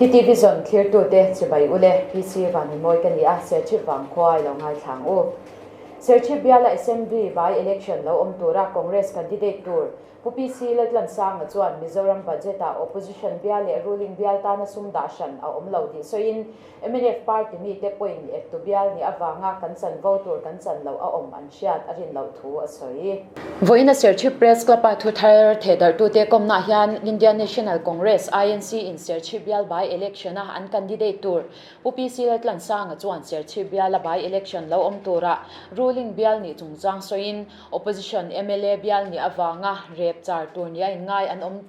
TT Vision thlirtute chibai ule, PC Vanunmawi ka ni a, Serchhip Vangkhua i lo ngaithlang u. Serchhip biala Assembly by Election lo awm tura Congress candidate tur Pu PC Laltlansanga chuan Mizoram budget-ah opposition bial leh ruling bial tana sum dah hran a awm lo tih sawiin mnf party mite pawhin eptu bial nih avanga kan chanvo tur kan chan loh a awm an hriat a rin loh thu a sawi. Vawiina Serchhip Press Club-a thu thar thehdarhtute kawmnaah hian Indian National Congress, INC, in Serchhip bial by election-a an candidate tur Pu PC Laltlansanga chuan Serchhip biala by election lo awm turah ruling bial nih chungchang sawiin Opposition mla bial nih avanga rep char tur nia inngai an awm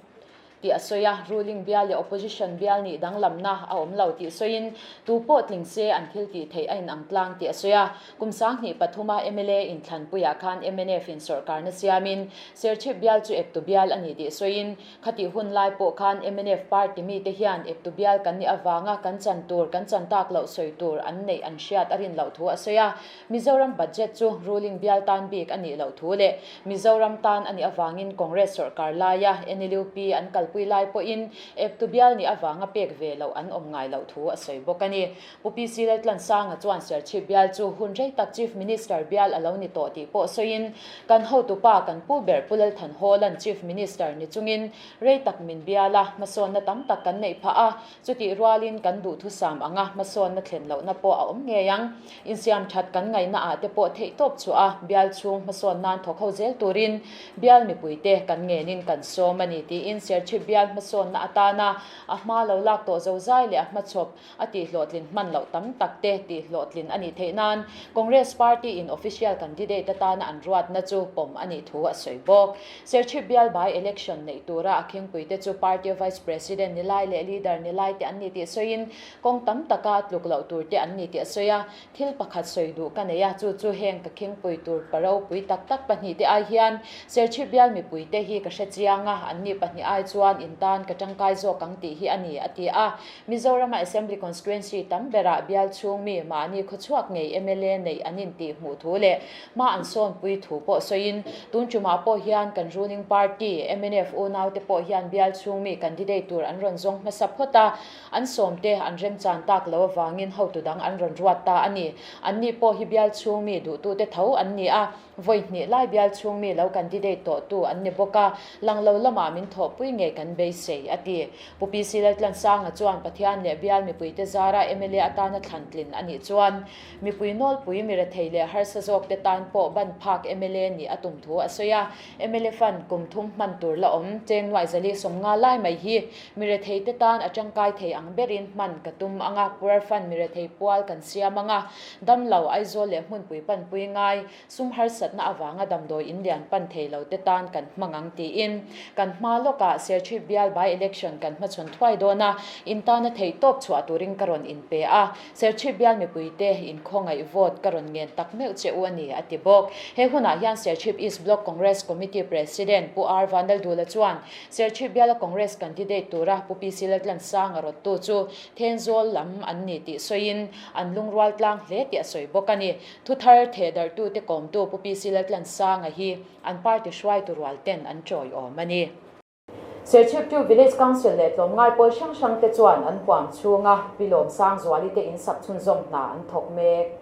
tih a sawi a, ruling bial leh opposition bial nih danglamna a awm lo tih sawiin tu pawh tling se an thil tih theih a inang tlang tih a sawi a. Kum sanghnih pathuma mla inthlanpuiah khan mnf in sawrhkarna siamin Serchhip bial chu eptu bial a ni tih sawiin Khatih hun lai pawh khan mnf party mite hian eptu bial kan nih avanga kan chan tur, kan chan tak loh sawi tur an neih an hriat a rin loh thu a sawi a. Mizoram budget chu ruling bial tan bik a nih loh thu leh Mizoram tan a nih avangin Congress sawrkar laia NLUP an kalpui lai pawhin eptu bial nih avanga pek ve loh an awm ngai loh thu a sawi bawk a ni. Pu PC Laltlansanga chuan Serchhip bial chu hun rei tak Chief Minister bial a lo ni tawh tih pawh sawiin, Kan hotupa kan pu ber Pu Lalthanhawla'n Chief Minister ni chungin rei tak min bial a, hmasawnna tam tak kan neih phah a, chutih rualin kan duhthusam anga hmasawnna thlen lohna pawh a awm ngei ang. Insiam that kan ngaihna ah te pawh theihtawp chhuah a, bial chhung hmasawn nan thawk ho zel turin bial mipuite kan ngenin kan sawm a ni tiin Serchhip bial hmasawnna atana a hma lo lak tawh zozai leh a hmachhawp a tihhlawhtlin hman loh tam tak te tihhlawhtlin a nih theih nan Congress Party in official candidate atana an ruatna chu pawm a nih thu a sawi bawk. Serchhip bial by election neih tura a khingpuite chu party vice president ni lai leh leader ni lai te an ni tih sawiin kawng tam taka tluk loh tur te an ni tih a sawi a. Thil pakhat sawi duh ka nei a, chu chu heng ka khingpui tur paropui tak tak pahnihte ai hian Serchhip bial mipuite hi ka hre chiang a, anni pahnih ai chuan in tan ka tangkai zawk ang tih hi a ni, a ti a. Mizorama Assembly Constituency tam berah bial chhung mi mahni khawchhuak ngei mla neih an intih hmuh thu leh hma an sawnpui thu pawh sawiin, tun tumah pawh hian kan ruling party mnf unaute pawh hian bial chhung mi candidate tur an rawn zawng hmasa phawt a, an sawmte an remchan tak lo avangin hotu dang an rawn ruat ta a ni. Anni pawh hi bial chhung mi duhtute tho an ni a. Vawi hnih lai bial chhung mi lo candidate tawhtu an ni bawk a, lang lo lamah min thawhpui ngei kan beisei, a ti. Pu PC Laltlansanga chuan Pathian leh bial mipuite zara mla atana thlan tlin a nih chuan mipui nawlpui mi rethei leh harsa zawkte tan pawh ban phak mla nih a tum thu a sawi a. Mla fund kum thum hman tur la awm cheng nuaih zali sawmnga lai mai hi mi retheite tan a tangkai thei ang berin hman ka tum ang a, Poor Fund mi rethei pual kan siam ang a, damlo Aizawl leh hmunpui panpui ngai Sum harsatna avanga damdawi in lian pan thei lo te tan kan hmang ang tiin kan hma lawkah Serchhip bial by election kan hmachhawn thuai dawn a, in tana theih tawp chhuah turin ka rawn inpe a, Serchhip bial mipuite inkhawngaih vote ka rawn ngen tak meuh che u a ni, a ti bawk. He hunah hian Serchhip East Block Congress Committee President Pu R Vanlaldula chuan Serchhip biala Congress candidate tura Pu PC Laltlansanga rawttu chu Thenzawl lam an ni tih sawiin an lungrual tlang hle tih a sawi bawk a ni. Thuthar thehdarhtute kawmtu Pu PC Laltlansanga hi an party hruaitu rual ten an tawiawm a ni. Serchhip tu Village Council leh tlawmngai pawl hrang hrang te chuan an huam chhunga Pi Lawmsangzuali te in sak chhunzawm hna an thawk mek.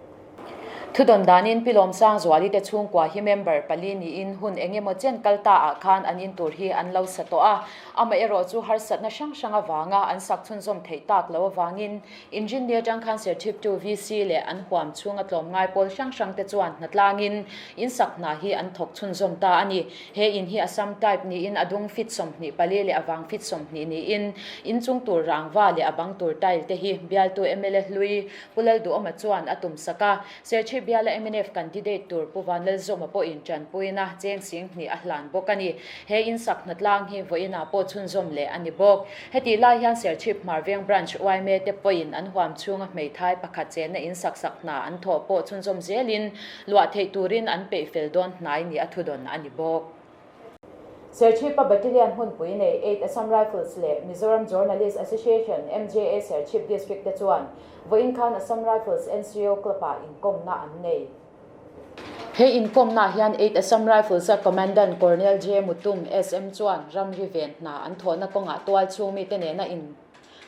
Thudawn danin Pi Lawmsangzuali te chhungkua hi member pali niin hun eng emaw chen kal ta ah khan an in tur hi an lo sa tawh a, amaherawh chu harsatna hrang hrang avanga an sak chhunzawm theih tak lo avangin Engineer atang khan Serchhip tu VC leh an huam chhunga tlawmngai pawl hrang hrang te chuan hnatlangin in sak hna hi an thawk chhunzawm ta a ni. He in hi Assam type niin a dung feet 24 leh a vang feet 20 niin in chung tur rangva leh a bang tur tile te hi bialtu mla hlui Pu Lalduhawma chuan a tum sak a. Serchhip biala mnf candidate tur Pu Vanlalzawma pawhin tanpuina cheng sing hnih a hlan bawk a ni. He in sak hnatlang hi vawiinah pawh chhunzawm leh a ni bawk. Hetih lai hian Serchhip Hmarveng Branch yma te pawhin an huam chhunga hmeithai pakhat chenna in sak sak hna an thawh pawh chhunzawm zelin luah theih turin an peih fel dawn hnai ni a thudawn a ni bawk. Serchhipa Battalion hmunpui nei Eight Assam Rifles leh Mizoram Journalist Association, MJA, Serchhip District te chuan vawiin khan Assam Rifles NCO Club-ah inkawmna an nei. He inkawmnaah hian Eight Assam Rifles-a Commandant Colonel J Mutum, SM chuan ramri ven hna an thawhna kawngah tual chhung mite nena in.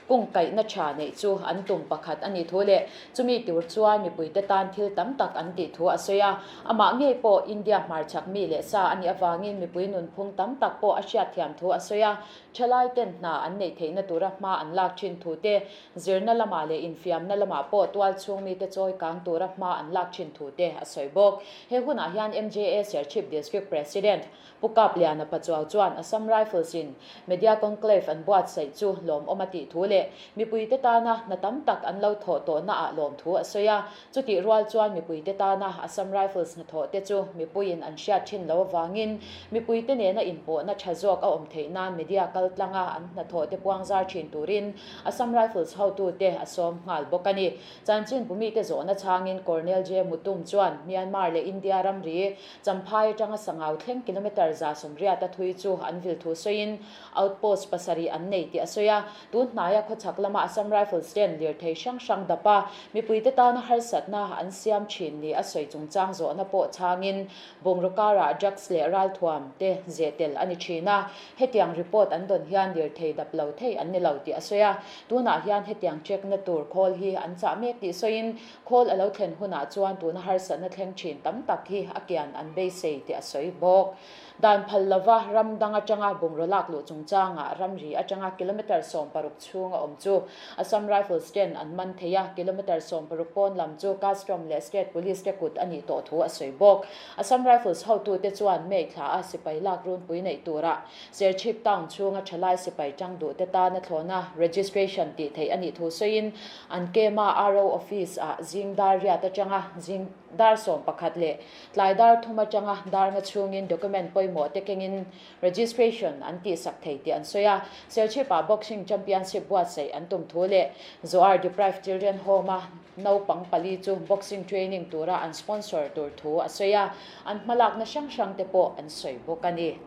Kungkaihna tha neih chu an tum pakhat a nih thu leh chumi tur chuan mipuite tan thil tam tak an tih thu a sawi a. Amah ngei pawh India hmarchhak mi leh sa a nih avangin mipui nunphung tam tak pawh a hriatthiam thu a sawi a. Thalai ten hna an neih theihna tura hma an lak thin thu te, zirna lamah leh infiamna lamah pawh tualchhung mite chawi kang tura hma an lak thin thu te a sawi bawk. He hunah hian MJA Serchhip District President Pu Kapliana Pachuau chuan Assam Rifles in Media Conclave an buatsaih chu lawmawm a tih thu leh mipuite tana hna tam tak an lo thawh tawhna ah lawm thu a sawi a. Chutih rual chuan mipuite tana Assam Rifles hnathawh te chu mipuiin an hriat thin lo avangin mipuite nena inpawhna tha zawk a awm theih nan media kal tlanga an hnathawh te puangzar thin turin Assam Rifles hotute a sawm nghal bawk a ni. Chanchin Bumite zawhna chhangin Colonel J Mutum chuan Myanmar leh India ramri Champhai atanga Sangau thleng kilometre 180 a thui chu an vil thu sawiin outpost pasarih an nei tih a sawi a. Tun hnaia khawchhak lama Assam Rifles ten lirthei hrang hrang dap a, mipuite tana harsatna an siam thin ni a sawi chungchang zawhna pawh chhangin bungraw karah drugs leh ralthuam te zeh tel a ni thin a. Hetiang report an dawn hian lirthei dap lo thei an ni lo tih a sawi a. Tunah hian hetiang check na tur khawl hi an chah mek tih sawiin Khawl a lo thlen hunah chuan tuna harsatna thleng thin tam tak hi a kian an beisei tih a sawi bawk. Dan phal lova ram dang atanga bungraw lak luh chungchangah ramri atanga kilometre 16 chhunga awm chu Assam Rifles ten an man thei a, kilometre 16 pawn lam chu Custom leh State Police te kut a nih tawh thu a sawi bawk. Assam Rifles hotute chuan May thla a sipai lak runpui neih turah Serchhip town chhunga thalai sipai tang duhte tana thlawhna registration tih theih a nih thu sawiin An kema RO office ah zing dar riat atanga zing dar 11 leh tlai dar thum atanga dar nga chhungin document pawimawh te kengin registration an tihsak thei tih an sawi a. Serchhip ah Boxing Championship buatsaih an tum thu leh Zoar Deprived Children Home a naupang pali chu boxing training tura an sponsor tur thu a sawi a, an hmalakna hrang hrang te pawh an sawi bawk a ni.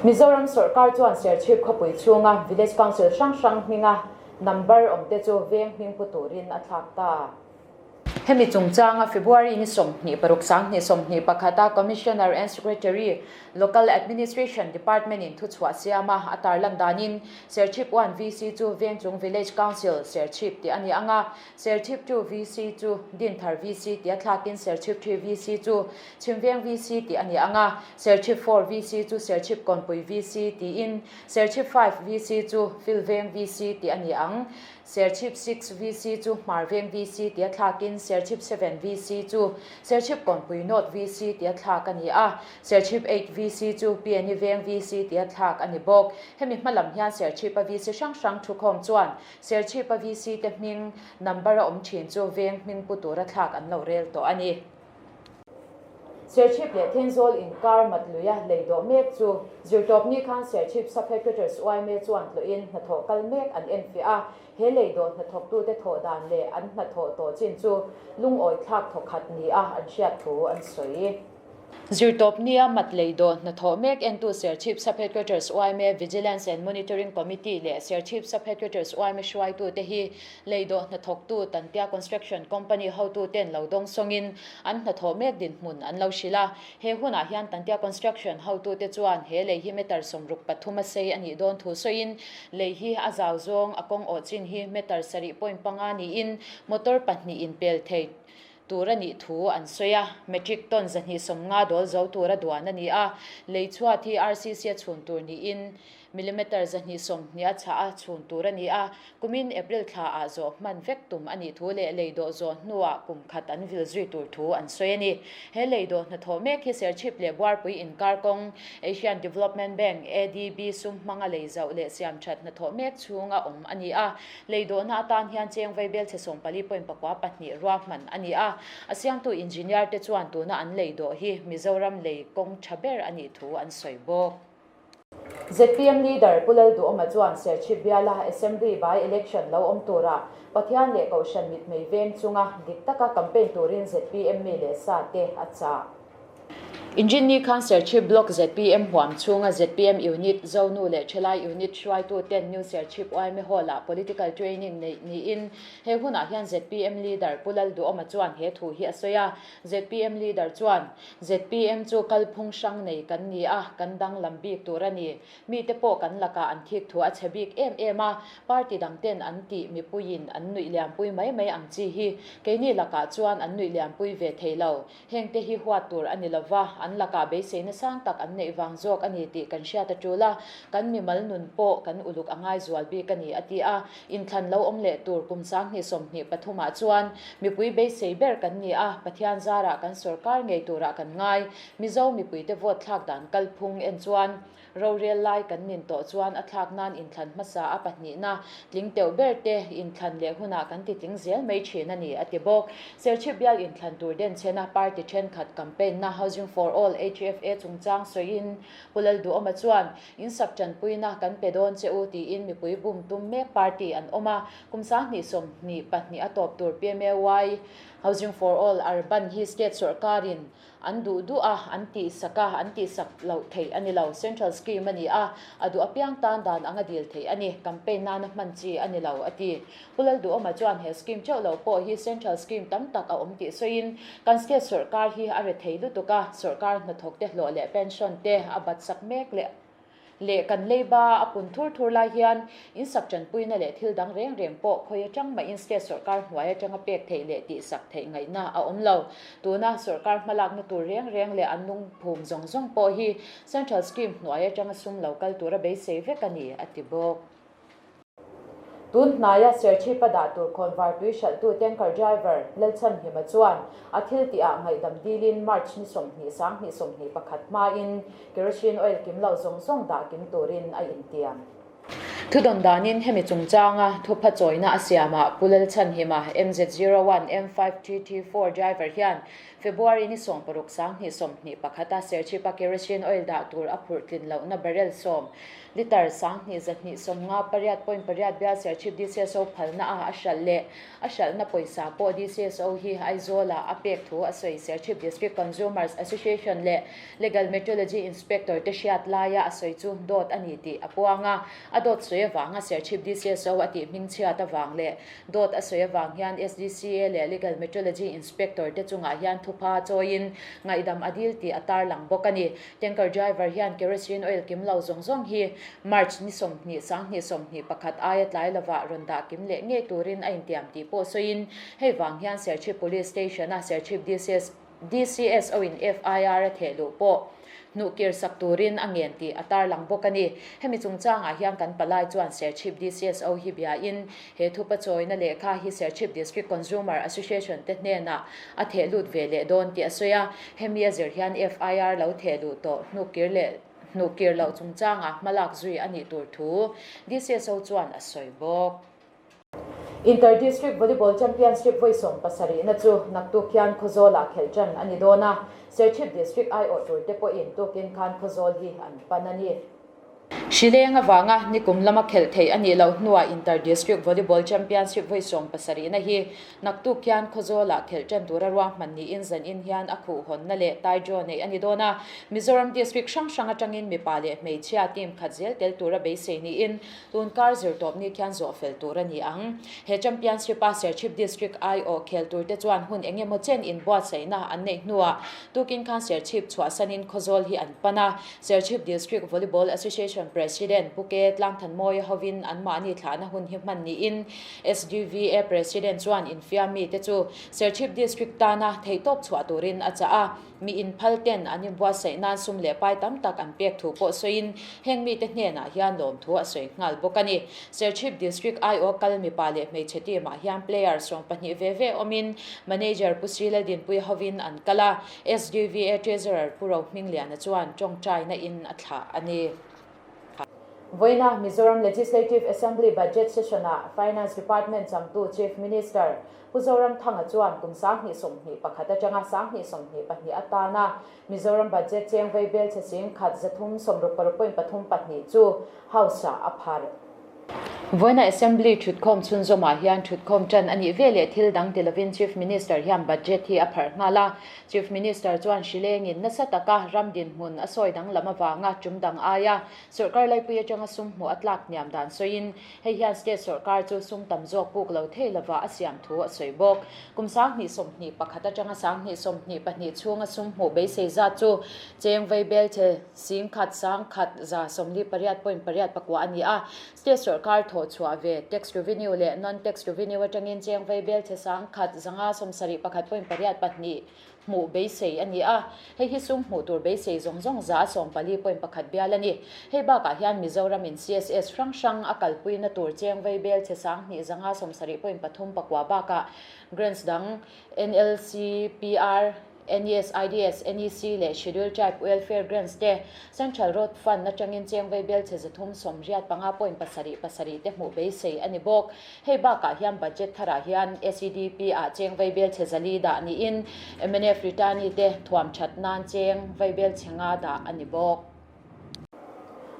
Mizoram sawrkar chuan Serchhip khawpui chhunga Village Council hrang hrang hminga number awmte chu veng hming pu turin a thlak ta. Hemi chungchanga February ni 26 2021 a Commissioner and Secretary, Local Administration Department in thuchhuah siama a tarlan danin Serchhip 1 VC chu Vengchung Village Council, Serchhip tih a ni ang a, Serchhip 2 VC chu Dinthar VC tia thlakin Serchhip 3 VC chu Chhimveng VC tih a ni ang a, Serchhip 4 VC chu Serchhip Kawnpui VC tiin, Serchhip 5 VC chu Filveng VC tih a ni ang. Serchhip 6 VC chu Hmarveng VC tia thlakin Serchhip 7 VC chu Serchhip Kawnpui North VC tia thlak a ni a, Serchhip 8 VC chu Piani Veng VC tia thlak a ni bawk. Hemi hma lam hian Serchhip-a VC hrang hrang thukhawm chuan Serchhip-a VC te hming number a awm thin chu veng hming pu tura thlak an lo rel tawh a ni. Serchhip leh Thenzawl inkar mat luia lei dawh mek chu zirtawpni khan Serchhip Sub-Headquarters yma chuan tlawhin hnathawh kal mek an enfiah a, he lei dawh hnathawktute thawh dan leh an hnathawh tawh chin chu lungawi thlak thawkhat nia an hriat thu an sawi. Zirtawpnia mat lei dawh hnathawh mek entu Serchhip Sub-Headquarters yma Vigilance and Monitoring Committee leh Serchhip Sub-Headquarters yma hruaitute hi Lei dawh hnathawktu Tantia Construction Company hotuten lo dawng sawngin an hnathawh mek dinhmun an lo hrilh a. He hunah hian Tantia Construction hotute chuan he lei hi meter 63 a sei a nih dawn thu sawiin lei hi a zau zawng a kawng awh chin hi meter 7.5 niin motor pahnih inpel thei tur a nih thu an sawi a. Metric ton 250 dawl zo tura duan a ni a, lei chhuat hi RCC a chhun tur niin Millimetre 120 a chhah a chhun tur a ni a, kumin April thla ah zawh hman vek tum a nih thu leh lei dawh zawh hnuah kum khat an vil zui tur thu an sawi a ni. He lei dawh hnathawh mek hi Serchhip leh Buarpui inkar kawng Asian Development Bank, ADB, sum hmanga lei zauh leh siam that hnathawh mek chhunga awm a ni a. Lei dawhna atan hian cheng vaibel chhe 14.42 ruahman a ni a, a siamtu engineer te chuan tuna an lei dawh hi Mizoram lei kawng tha ber a nih thu an sawi bawk. Zpm Leader Pu Lalduhawma chuan Serchhip biala Assembly by Election lo awm turah Pathian leh Kohhran mitmei veng chunga dik taka campaign turin zpm mi leh sa te a chah. Inrinni khan Serchhip Block zpm huam chhunga zpm Unit, Zonu leh Thelai Unit hruaitu ten New Serchhip yma Hall-ah Political Training neih niin he hunah hian zpm Leader Pu Lalduhawma chuan he thu hi a sawi a. Zpm Leader chuan, zpm chu kalphung hrang nei kan ni a, kan danglam bik tur a ni. Mite pawh kan lakah an thik thu a chhe bik em em a, party dang ten an tih mipuiin an nuih liampui mai mai ang chi hi keini lakah chuan an nuih liampui ve thei lo. Hengte hi huat tur a ni lo va, an lakah beiseina sang tak an neih vang zawk a ni tih kan hriat a tul a, kan mimal nun pawh kan uluk a ngai zual bik a ni, a ti a. Inthlan lo awm leh tur kum 2023 ah chuan mipui beisei ber kan ni a, Pathian zarah kan sawrkar ngei turah kan ngai. Mizo mipuite vote thlak dan kalphung en chuan Rorel lai kan nin tawh chuan a thlak nan inthlan hmasa a pahnihna tling teuh ber te inthlan leh hunah kan ti tling zel mai thin a ni, a ti bawk. Serchhip bial inthlan tur denchhena party thenkhat campaign na Housing for All, HFA, chungchang sawiin Pu Lalduhawma chuan, Insak tanpuina kan pe dawn che u tiin mipui bum tum mek party an awm a, kum 2022 a tawp tur PMAY, Housing for All, Urban hi state sawrhkarin An duh duh a, an tihsak a, an tihsak loh theih a ni lo. Central scheme a ni a, a duh apiang tan dan anga dil theih a ni. Campaign nana hman chi a ni lo, a ti. Pu Lalduhawma chuan he scheme theuh lo pawh hi central scheme tam tak a awm tih sawiin, kan state sawrkar hi a rethei lutuk a, sawrkar hnathawk te hlawh leh pension te a batsak mek leh leh kan leiba a pun thur thur lai hian insak tanpuina leh thil dang reng reng pawh khawi atang mahin state sawrkar hnuai atanga pek theih leh tihsak theih ngaihna a awm lo. Tuna sawrkar hmalakna tur reng reng leh an lungphum zawng zawng pawh hi Central Scheme hnuai atanga sum lo kal tura beisei vek a ni, a ti bawk. Tun hnaia Serchhipa dah tur khawnvar tui hralhtu tanker driver Lalchhanhima chuan a thil tihah ngaihdam dilin March ni 20 2021 hmain kerosene oil kim loh zawng zawng dah kim turin a intiam. Thudawn danin hemi chungchanga thupha chawina a siamah Pu Lalchhanhima MZ01 M5TT4 driver hian February ni 16 2021 a Serchhipa kerosene oil dah tur a phurh tlin lohna barrel sawm Litre 2258 point pariat bial Serchhip DCSO phalna a a hralh leh a hralhna pawisa pawh DCSO hi Aizawl-ah a pek thu a sawi. Serchhip District Consumers Association leh Legal Metrology Inspector te hriat laia a sawi chu dawt a ni tih a puang a. A dawt sawi avanga Serchhip DCSO a tih hmingchhiat avang leh dawt a sawi avang hian SDCA leh Legal Metrology Inspector te chungah hian thupha chawiin ngaihdam a dil tih a tarlang bawk a ni. Tanker driver hian kerosene oil kim lo zawng zawng hi March ni 20 2021 aia tlai lovah rawn dah kim leh ngei turin a intiam tih pawh sawiin hei vang hian Serchhip Police Station-a Serchhip DCSO in FIR a theh luh pawh hnuhkir sak turin a ngen tih a tarlang bawk a ni. Hemi chungchangah hian kan palai chuan Serchhip DCSO hi biain he thupa chawina lehkha hi Serchhip District Consumer Association te hnenah a theh lut ve leh dawn tih a sawi a. Hemi a zir hian FIR lo theh luh tawh hnuhkir leh hnuhkir loh chungchangah hmalak zui a nih tur thu DCSO chuan a sawi bawk. Inter District Volleyball Championship vawi 70na chu naktuk hian Khawzawlah khelh tan a ni dawn a, Serchhip District aiawh tur te pawhin tukin khan Khawzawl hi an pan a ni. Hrileng avanga nikum lama khelh theih a nih loh hnuah Inter District Volleyball Championship vawi 70na hi naktuk hian Khawzawlah khelh tan tura ruahman niin zanin hian a khuhhawnna leh tie-draw neih a ni dawn a. Mizoram District hrang hrang atangin mipa leh hmeichhia team khat zel tel tura beisei niin Tun kar zirtawpni khian zawh fel tur a ni ang. He Championship-a Serchhip District aiawh khel turte chuan hun eng emaw chen inbuatsaihna an neih hnuah tukin khan Serchhip chhuahsanin Khawzawl hi an pan a. Serchhip District Volleyball Association President Pu Ke Tlangthanmawia hovin anmahni thlahna hun hi hman niin SDVA President chuan infiammi te chu Serchhip District tana theihtawp chhuah turin a chah a. Mi inphal ten an inbuatsaih nan sum leh pai tam tak an pek thu pawh sawiin heng mite hnenah hian lawmthu a sawi nghal bawk a ni. Serchhip District aiawh kal mipa leh hmeichhe team ah hian player 12 ve ve awmin Manager Pu Sri Laldinpuia hovin an kal a, SDVA Treasurer Pu Rohmingliana chuan tawngtaina in a thlah a ni. Vawiina Mizoram Legislative Assembly Budget Session-ah Finance Department changtu Chief Minister Pu Zoramthanga chuan kum 2021 atanga 2022 atana Mizoram Budget cheng vei bel chhe sing khat 366.32 chu House-ah a pharh. Vawiina Assembly thutkhawm chhunzawmah hian thutkhawm tan a nih veleh thil dang ti lovin Chief Minister hian budget hi a pharh nghal a. Chief Minister chuan hrilengin nasa taka ram dinhmun a sawi danglam avanga tum dang aia sawrkar laipui atanga sum hmuh a tlak hniam dan sawiin hei hian state sawrkar chu sum tam zawk puk lo thei lova a siam thu a sawi bawk. Kum 2021 atanga 2022 chhunga sum hmuh beisei zat chu cheng vei belche 10,000 100 48.8 a ni a. State sawrkar thawh chhuah ve tax revenue leh non-tax revenue atangin cheng vei belche 100 571.82 hmuh beisei a ni a. Hei hi sum hmuh tur beisei zawng zawng 14.1 bial a ni. Hei bakah hian Mizoram in CSS hrang hrang a kalpuina tur cheng vei belche 2,570.3 bakah grants dang NLCPR, NES, IDS, NEC leh Scheduled Tribe Welfare Grants te Central Road Fund atangin cheng vei belche 385.77 te hmuh beisei a ni bawk. Hei bakah hian budget tharah hian SEDP ah cheng vei belche 400 dah niin MNF returnee te thuam that nan cheng vei belche 5 dah a ni bawk.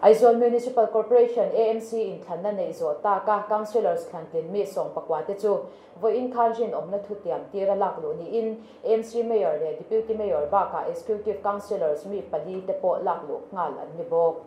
Aizawl Municipal Corporation, AMC, in thlanna nei zawh taka Councillors thlantlin mi 14 te chu vawiin khan rinawmna thu tiam tir a lak luh niin AMC Mayor leh Deputy Mayor bakah Executive Councillors mi pali te pawh lak luh nghal an ni bawk.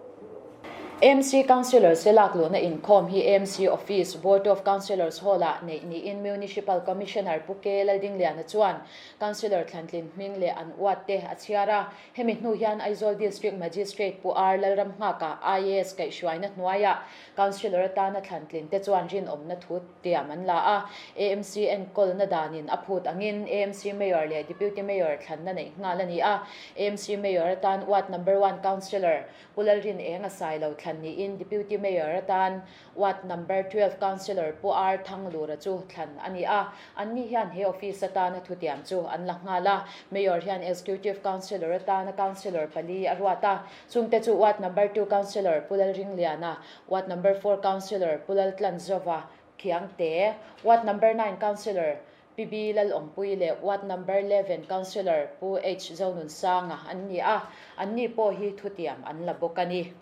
AMC Councillors te lak luhna inkhawm hi AMC Office, Board of Councillors Hall-ah neih niin Municipal Commissioner Pu K Laldingliana chuan Councillor thlantlin hming leh an uat te a chhiar a. Hemi hnu hian Aizawl District Magistrate Pu R Lalramnghaka IAS kaihhruaina hnuaiah Councillor atana thlantlin te chuan rinawmna thu tiam an la a. AMC enkawlna danin a phut angin AMC Mayor leh Deputy Mayor thlanna neih nghal a ni a. AMC Mayor atan Ward Number One Councillor Pu Lalrin Eng a sai lo thlan niin Deputy Mayor atan Ward Number 12 Councillor Pu R Thanglura chu thlan a ni a. Anni hian he office atana thu tiam chu an la nghal a. Mayor hian Executive Councillor atana Councillor pali a ruat a. Chungte chu Ward Number 2 Councillor Pu Lalringliana, Ward Number 4 Councillor Pu Laltlanzova Khiangte, Ward Number 9 Councillor Pi B Lalawmpui leh Ward Number 11 Councillor Pu H Zonunsanga an ni a. Anni pawh hi thu tiam an la bawk a ni.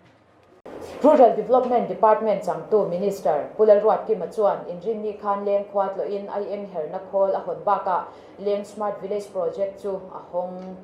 Rural Development Department changtu Minister Pu Lalruatkima chuan inrinni khan leng khua tlawhin ai eng herna khawl a hawn bakah Leng Smart Village Project chu a hawng.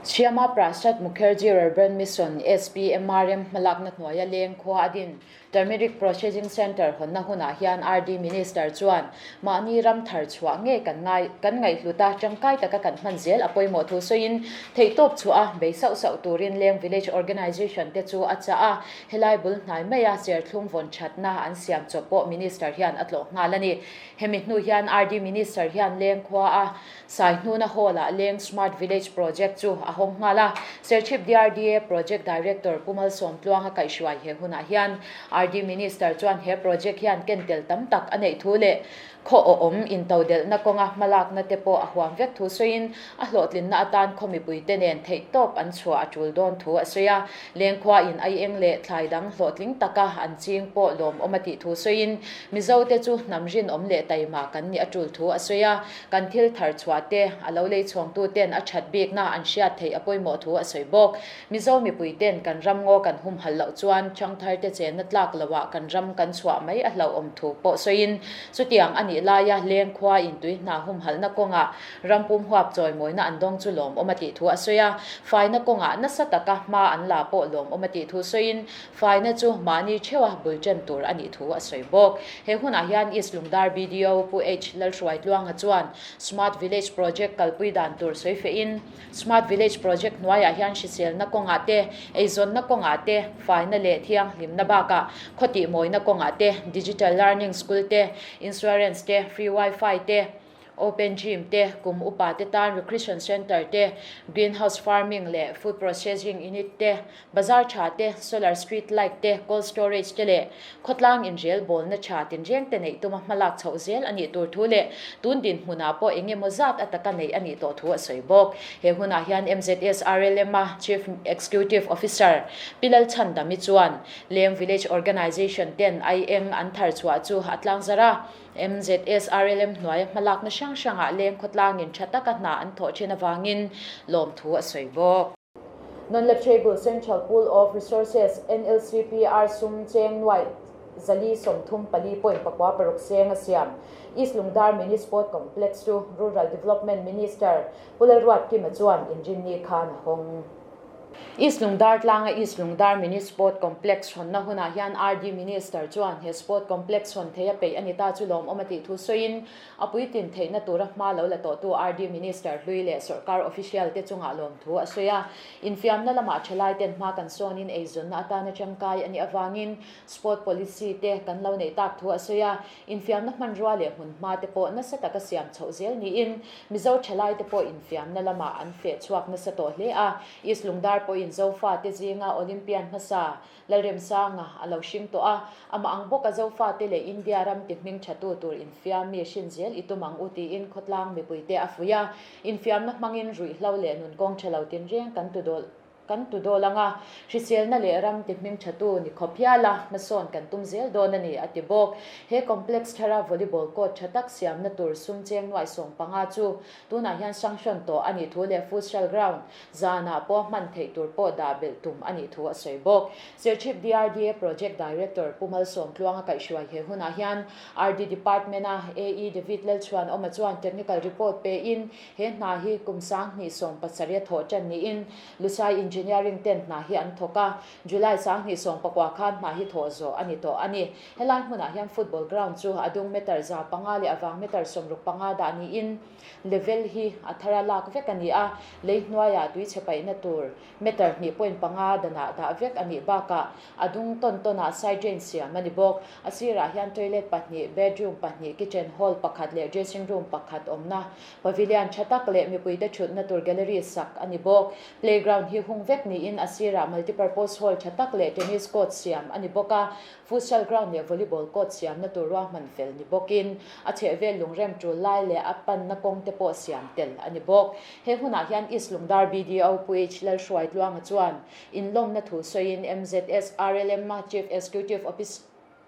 Shyama Prasad Mukherjee Rurban Mission, SPMRM, hmalakna hnuaia leng khua a din Turmeric Processing Centre hawnna hunah hian RD Minister chuan mahni ram thar chhuah nge kan ngai kan ngaihhlut a, tangkai taka kan hman zel a pawimawh thu sawiin theihtawp chhuah a bei sauh sauh turin Leng Village Organisation te chu a chah a, helai bul hnai maia serthlum vawn thatna an siam chawp pawh Minister hian a tlawh nghal a ni. Hemi hnu hian RD Minister hian Leng khua a Saihnuna Hall-ah Leng Smart Village Project chu a hawng nghal a. Serchhip DRDA Project Director Pu Malsawmtluanga kaihhruai he hunah hian RD Minister chuan he project hian ken tel tam tak a neih thu leh khaw awm intodelhna kawnga hmalakna te pawh a huam vek thu sawiin a hlawhtlinna atan khaw mipuite nen theihtawp an chhuah a tul dawn thu a sawi a. Leng khua in ai eng leh thlai dang hlawhtling taka an ching pawh lawmawm a tih thu sawiin Mizo te chu hnam rinawm leh taima kan nih a tul thu a sawi a. Kan thil thar chhuah te, a lo lei chhawngtu ten a that bikna an hriat theih a pawimawh thu a sawi bawk. Mizo mipui ten kan ram ngaw kan humhalh loh chuan thangthar te chenna tlak loah kan ram kan chhuah mai a hlauhawm thu pawh sawiin chutiang a nih laia leng khua in tui hna humhalhna kawngah ram pum huap chawimawina an dawng chu lawmawm a tih thu a sawi a. Faina kawngah nasa taka hma an la pawh lawmawm a tih thu sawiin Faina chu mahni theuha bul ṭan tur a nih thu a sawi bawk. He hunah hian East Lungdar BDO Pu H Lalhruaitluanga chuan Smart Village Project kalpui dan tur sawi fehin, Smart Village Project hnuaiah hian hriselna kawngah te, eizawnna kawngah te, faina leh thianghlimna bakah khawtih mawina kawngah te, Digital Learning School te, Insurance te, Free Wi-Fi te, Open Gym te, kum upa te tan Recreation Centre te, Greenhouse Farming leh Food Processing Unit te, Bazar tha te, Solar Street Light te, Cold Storage te leh khawtlang inrel bawlna tha tinreng te neih tuma hmalak chhoh zel a nih tur thu leh tun dinhmunah pawh eng emaw zat ataka neih a nih tawh thu a sawi bawk. He hunah hian MZS RLM a Chief Executive Officer Pi Lalchhandami chuan Leng Village Organisation ten ai eng an thar chhuah chu a tlangzarh a. MZS RLM hnuaia hmalakna hrang hrangah leng khawtlangin tha taka hna an thawh thin avangin lawmthu a sawi bawk. Non-Lecturable Central Pool of Resources, NLCPR, sum cheng nuaih. 434 point 6 seng a siam. East Lungdar Mini Sport Complex chu Rural Development Minister Pu Lalruatkima chuan inrinni khan a hawng. East Lungdar tlanga East Lungdar Mini Sport Complex hawnna hunah hian RD Minister chuan he Sport Complex hawn theia peih a ni ta chu lawmawm a tih thu sawiin a puitlin theihna tura hma lo la tawhtu RD Minister hlui leh sawrkar official te chungah lawmthu a sawi a. Infiamna lamah thalai ten hma kan sawnin eizawnna atana tangkai a nih avangin Sport Policy te kan lo neih tak thu a sawi a. Infiamna hmanrua leh hmunhma te pawh nasa taka siam chhoh zel niin Mizo thalai te pawh infiamna lamah an feh chhuak nasa tawh hle a. East Lungdar pawhin Zofa te zinga Olympian hmasa Lalremsanga a lo hring tawh a, amah ang bawka Zofate leh India ram ti hming thatu tur infiam mi hrin zel i tum ang u tiin khawtlang mipuite a fuih a, infiamna hmangin ruihhlo leh nun kawng tha lo tinreng kan tu dawl kan tu dawl ang a, hriselna leh ram ti hming thatu ni khawp hial a hmasawn kan tum zel dawn a ni a ti bawk. He complex thara volleyball court tha tak siamna tur sum cheng nuaih 15 chu tunah hian sanction tawh a nih thu leh futsal ground Zanah pawh hman theih tur pawh dah belh tum a nih thu a sawi bawk. Serchhip DRDA Project Director Pu Malsawm Tluanga kaihhruai he hunah hian RD Department-a AE David Lalchhuanawma chuan technical report pein he hna hi kum 2017 a thawh tan niin Lusai Engineering ten hna hi an thawk a, July 2019 khan hna hi thawh zawh a ni tawh a ni. Helai hmunah hian football ground chu a dung meter 500 leh a vang meter 65 dah niin Level hi a thar a lak vek a ni a, lei hnuaiah tui chhe paihna tur meter hnih point panga danah dah vek a nih bakah a dung tawn tawnah side drain siam a ni bawk. A sirah hian toilet pahnih, bedroom pahnih, kitchen hall pakhat leh dressing room pakhat awmna pavilion tha tak leh mipuite thutna tur gallery sak a ni bawk. Playground hi hung vek niin a sirah multipurpose hall tha tak leh tennis court siam a ni bawk a, Futsal ground leh volleyball court siamna tur ruahman fel ni bawkin a chhehvel lungrem tul lai leh a panna kawng te pawh siam tel a ni bawk. He hunah hian East Lungdar BDO Pu H Lalhruai Tluanga chuan inlawmna thu sawiin MZS RLM Chief Executive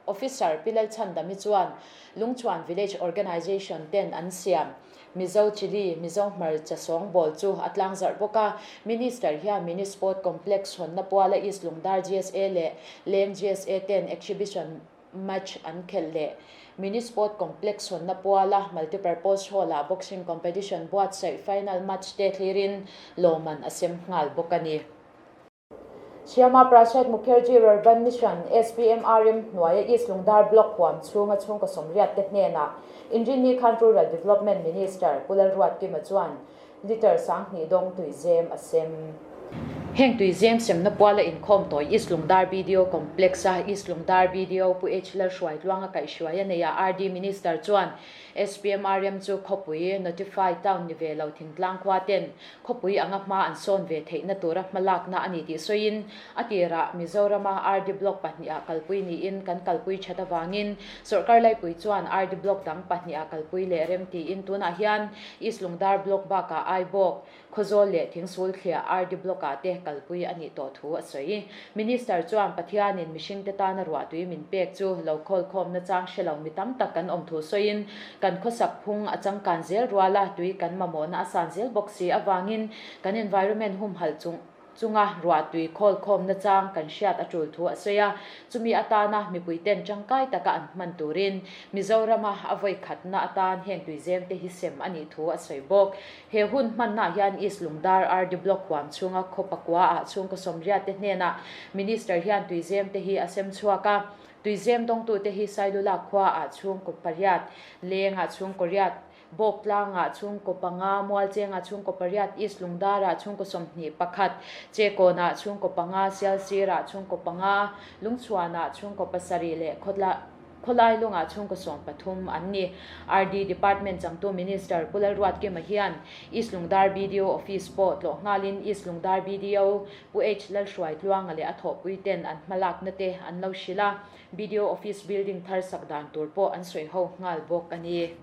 Officer Pi Lalchhandami chuan Lungchhuan Village Organisation ten an siam Mizo Chilli, Mizo hmarcha sawngbawl chu a tlangzarh bawk a. Minister hian Mini Sport Complex hawnna puala East Lungdar GSA leh Leng GSA ten Exhibition Match an khelh leh Mini Sport Complex hawnna puala Multipurpose Hall-ah Boxing Competition buatsaih Final Match te thlirin lawmman a sem nghal bawk a ni. Shyama Prasad Mukherjee Rurban Mission, SPMRM, hnuaia East Lungdar Block huam chhunga chhungkaw sawmriat te hnenah Inrinni khan Rural Development Minister Pu Lalruatkima chuan litre 2000 dawng tuizem a sem. Heng tuizem semna puala inkhawm tawi East Lungdar BDO Complex-a East Lungdar BDO Pu H Lalhruaitluanga kaihhruai a nei a, RD Minister chuan SPMRM chu khawpui Notify Town ni ve lo thingtlang khua ten Khawpui anga hma an sawn ve theihna tura hmalakna a ni tih sawiin, a tirah Mizorama RD Block pahniha kalpui niin kan kalpui that avangin sawrkar laipui chuan RD Block dang pahniha kalpui leh rem tiin tunah hian East Lungdar Block bakah Aibawk, Khawzawl leh Thingsul thliah RD Block-ah te kalpui a nih tawh thu a sawi. Minister chuan Pathianin mihringte tana ruahtui min pek chu lo khawlkhawmna chang hre lo mi tam tak kan awm thu sawiin, Kan khawsak phung a changkan zel rual a, tui kan mamawhna a san zel bawk si avangin kan environment humhalh chung chunga ruahtui khawlkhawmna chang kan hriat a tul thu a sawi a. Chumi atana mipuiten tangkai taka an hman turin Mizorama a vawi khatna atan heng tuizemte hi sem a nih thu a sawi bawk. He hun hmannaah hian East Lungdar RD Block huam chhunga khaw pakuaah chhungkaw sawmriatte hnenah Minister hian tuizemte hi a sem chhuak a. Tuizem dawngtute hi Sailula khuaah chhungkaw pariat, Lengah chhungkaw riat, Bawktlangah chhungkaw panga, Mualchengah chhungkaw pariat, East Lungdarah chhungkaw 21, Chekawnah chhungkaw panga, Sialsirah chhungkaw panga, Lungchhuanah chhungkaw pasarih leh Khawlai lungah chhungkaw 13 an ni. RD Department changtu Minister Pu Lalruatkima hian East Lungdar BDO Office pawh tlawh nghalin East Lungdar BDO Pu H Lalhruaitluanga leh a thawhpuiten an hmalakna te an lo hrilh a, BDO Office building thar sak dan tur pawh an sawi ho nghal bawk a ni.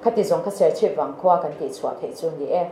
Khati zawng kha Serchhip vang khua kan tihchhuah theih chu ni e.